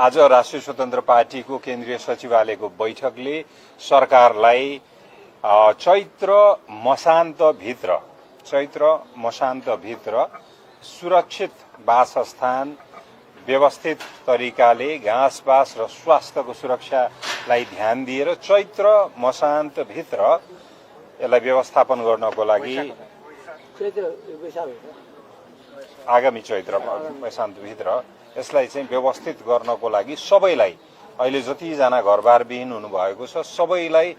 आज राष्ट्रिय स्वतन्त्र पार्टीको केन्द्रीय सचिवालयको बैठकले सरकारलाई चैत्र मसान्तभित्र सुरक्षित वासस्थान, व्यवस्थित तरिकाले घाँसपास र स्वास्थ्यको सुरक्षालाई ध्यान दिएर चैत्र मसान्तभित्र यसलाई व्यवस्थापन गर्नको लागि आगामी चैत्र मसान्तभित्र यसलाई चाहिँ व्यवस्थित गर्नको लागि सबैलाई, अहिले जतिजना घरबार विहीन हुनुभएको छ सबैलाई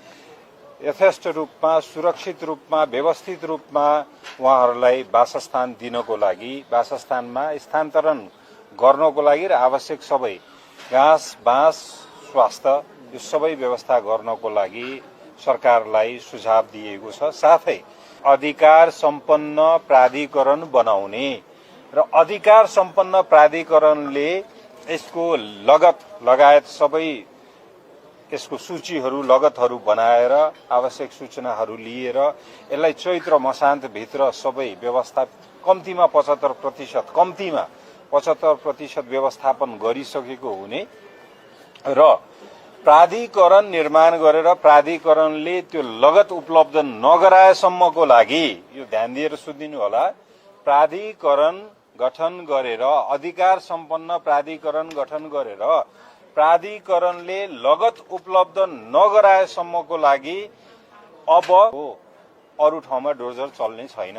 यथेष्ट रूपमा, सुरक्षित रूपमा, व्यवस्थित रूपमा उहाँहरूलाई वासस्थान दिनको लागि, वासस्थानमा स्थानान्तरण गर्नको लागि र आवश्यक सबै घाँस, बाँस, स्वास्थ्य यो सबै व्यवस्था गर्नको लागि सरकारलाई सुझाव दिएको छ। साथै अधिकार सम्पन्न प्राधिकरण बनाउने र अधिकार सम्पन्न प्राधिकरणले यसको लगत लगायत सबै यसको सूचीहरू, लगतहरू बनाएर आवश्यक सूचनाहरू लिएर यसलाई चैत्र मसान्तभित्र सबै व्यवस्था कम्तीमा 75% व्यवस्थापन गरिसकेको हुने र प्राधिकरण निर्माण गरेर प्राधिकरणले त्यो लगत उपलब्ध नगराएसम्मको लागि यो ध्यान दिएर सुनिदिनु होला। प्राधिकरण गठन गरेर, अधिकार सम्पन्न प्राधिकरण गठन गरेर प्राधिकरणले लगत उपलब्ध नगराएसम्मको लागि अब अरू ठाउँमा डोजर चल्ने छैन।